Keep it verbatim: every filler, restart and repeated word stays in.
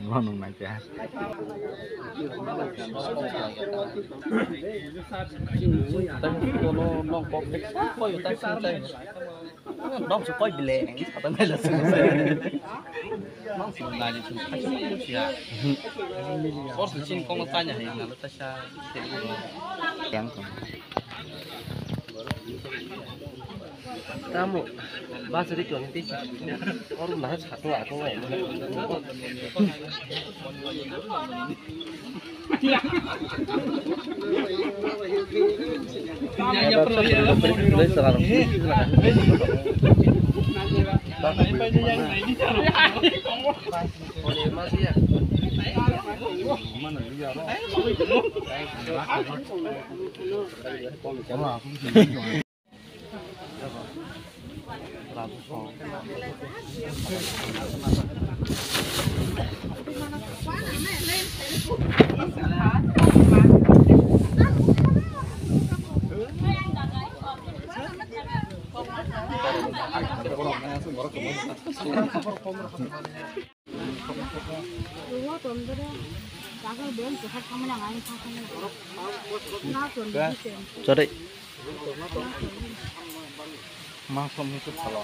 Bono nai kha. Nong su koi bile, ang sa ta nai la su. Nong su nai su. Kor su chin kong ta nya hai na ta sa. Yang kong. Tamo, bas ri kong ti. Or na sa to a to. Chari. Mangso mui tu phala.